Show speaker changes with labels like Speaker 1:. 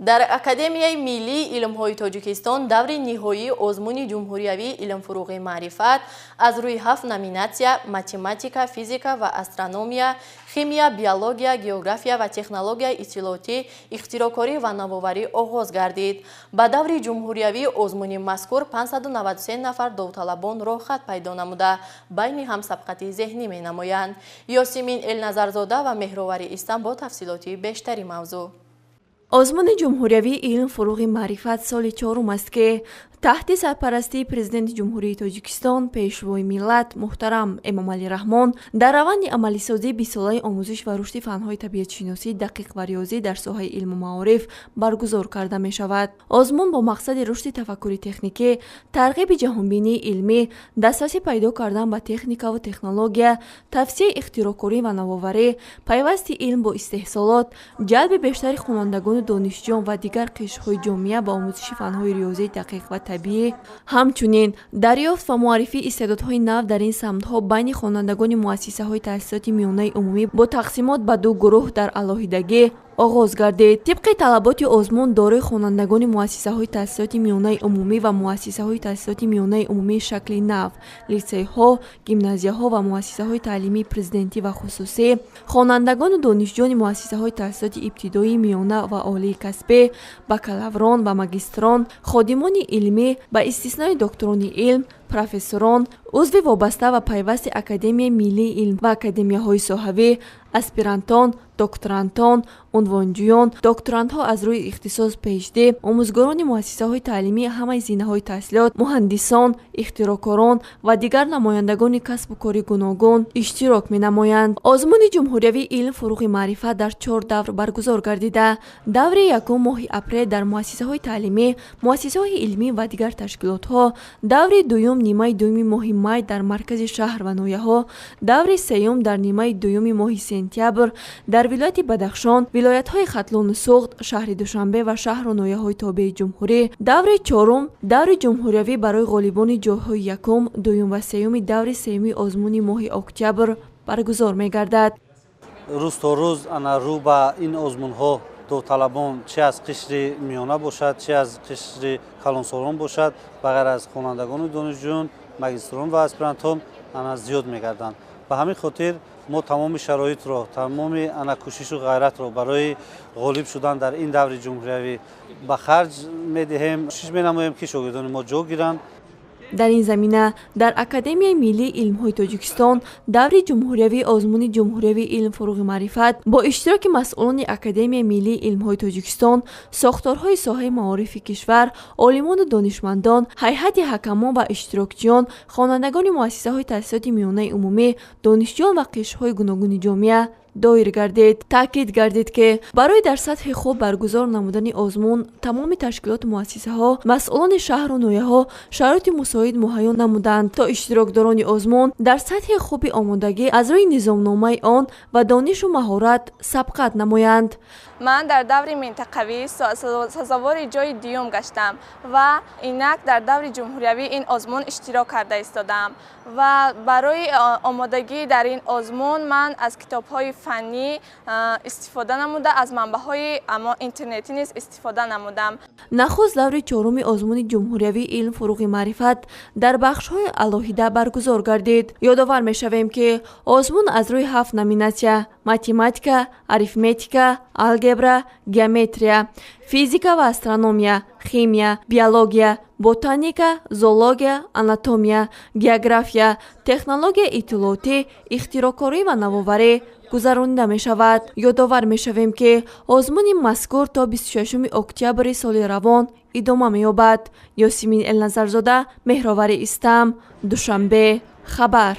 Speaker 1: Дар Академияи миллии илмҳои Тоҷикистон даври ниҳоии озмуни ҷумҳуриявии «Илмфурӯғи маърифат» аз рӯи ҳафт номинатсия: математика, физика ва астрономия, химия, биология, география ва технологияи иттилоотӣ, ихтироъкорӣ ва навоварӣ оғоз гардид. Ба даври ҷумҳуриявии озмуни мазкур 593 нафар довталабон роҳхат пайдо намуда, байни ҳам сабқати зеҳнӣ менамоянд. Ёсимин Элназарзода ва Меҳроварӣ Истам бо тафсилоти бештари мавзӯъ.
Speaker 2: Озмуни ҷумҳуриявии «Илм фурӯғи маърифат» соли чорум аст, ки таҳти сарпарастии Президенти Ҷумҳурии Тоҷикистон, Пешвои миллат муҳтарам Эмомалӣ Раҳмон дар раванди амалисозии 20-солаи омӯзиш ва рушди фанҳои табиатшиносӣ, дақиқ ва риёзӣ дар соҳаи илму маориф баргузор карда мешавад. Озмун бо мақсади рушди тафаккури техникӣ, тарғиби ҷаҳонбинии илмӣ, дастрасӣ пайдо кардан ба техникаву технология, тавсияи ихтироъкорӣ ва навоварӣ, пайвасти илм бо истеҳсолот, ҷалби бештари хонандагону донишҷӯён ва дигар қишрҳои ҷомеа ба омӯзиши фанҳои риёзӣ, дақиқ ва табиӣ, ҳамчунин дарёфт ва муаррифии истеъдодҳои нав дар ин самтҳо байни хонандагони муассисаҳои таҳсилоти миёнаи умумӣ бо тақсимот ба ду гурӯҳ дар алоҳидагӣ оғоз гардид. Тибқи талаботи озмун, дорои хонандагони муассисаҳои таҳсилоти миёнаи умумӣ ва муассисаҳои таҳсилоти миёнаи умумии шакли нав, литсейҳо, гимназияҳо ва муассисаҳои таълимии президентӣ ва хусусӣ, хонандагону донишҷӯёни муассисаҳои таҳсилоти ибтидоӣ, миёна ва олии касбӣ, бакалаврон ва магистрон, ходимони илмӣ ба истиснои докторони илм, профессорон, узви вобаста ва пайвасти Академияи миллии илм ва академияҳои соҳавӣ, аспирантон, докторантон, унвонҷӯён, докторантҳо аз рӯи ихтисос PhD, омӯзгорони муассисаҳои таълимии ҳамаи зинаҳои таҳсилот, муҳандисон, ихтироъкорон ва дигар намояндагони касбу кори гуногун иштирок менамоянд. Озмуни ҷумҳуриявии «Илм фурӯғи маърифат» дар чор давр баргузор гардида, даври якум моҳи апрел дар муассисаҳои таълимӣ, муассисаҳои илмӣ ва дигар ташкилотҳо, даври дуюм нимаи дуюми моҳи май дар маркази шаҳр ва ноҳияҳо, даври сеюм дар нимаи дуюми моҳи сентябр дар вилояти Бадахшон, вилоятҳои Хатлону Суғд, шаҳри Душанбе ва шаҳру ноҳияҳои тобеи ҷумҳурӣ, даври чорум, даври ҷумҳуриявӣ барои ғолибони ҷойҳои якум, дуюм ва сеюми даври сеюми озмуни моҳи октябр баргузор мегардад.
Speaker 3: Рӯз то рӯз ана рӯ ба ин озмунҳо довталабон, чи аз қишри миёна бошад, чи аз қишри калонсолон бошад, ба ғайр аз хонандагону донишҷӯён, магистрон ва аспирантон, ана зиёд мегарданд. Ба ҳамин хотир мо тамоми шароитро, тамоми ана кӯшишу ғайратро барои ғолиб шудан дар ин даври ҷумҳуриявӣ ба харҷ медиҳем, кӯшиш менамоем, ки шогирдони мо ҷо гиранд.
Speaker 2: Дар ин замина дар Академияи миллии илмҳои Тоҷикистон даври ҷумҳуриявии озмуни ҷумҳуриявии «Илм фурӯғи маърифат» бо иштироки масъулони Академияи миллии илмҳои Тоҷикистон, сохторҳои соҳаи маорифи кишвар, олимону донишмандон, ҳайати ҳакамон ва иштирокчиён, хонандагони муассисаҳои таҳсилоти миёнаи умумӣ, донишҷӯён ва қишрҳои гуногуни ҷомеа доир гардид. Таъкид гардид, ки барои дар сатҳи хуб баргузор намудани озмун тамоми ташкилоту муассисаҳо, масъулони шаҳру ноҳияҳо шароити мусоид муҳайё намуданд, то иштирокдорони озмун дар сатҳи хуби омодагӣ аз рӯи низомномаи он ва донишу маҳорат сабқат намоянд.
Speaker 4: Ман дар даври минтақавӣ сазовори ҷойи дуюм гаштам ва инак дар даври ҷумҳуриявии ин озмун иштирок карда истодаам ва барои омодагӣ дар ин озмун ман аз китобҳои фаннӣ истифода намуда, аз манбаъҳои интернетӣ низ истифода намудам.
Speaker 2: Нахуст даври чоруми озмуни ҷумҳуриявии «Илм фурӯғи маърифат» дар бахшҳои алоҳида баргузор гардид. Ёдовар мешавем, ки озмун аз рӯи ҳафт номинатсия: математика, арифметика, алгебра, геометрия, физика ва астрономия, химия, биология, ботаника, зоология, анатомия, география, технологияи иттилоотӣ, ихтироъкорӣ ва навоварӣ гузаронида мешавад. Ёдовар мешавем, ки озмуни мазкур то 26 октябри соли равон идома меёбад. Ёсимин Элназарзода, Меҳровари Истам, Душанбе, хабар.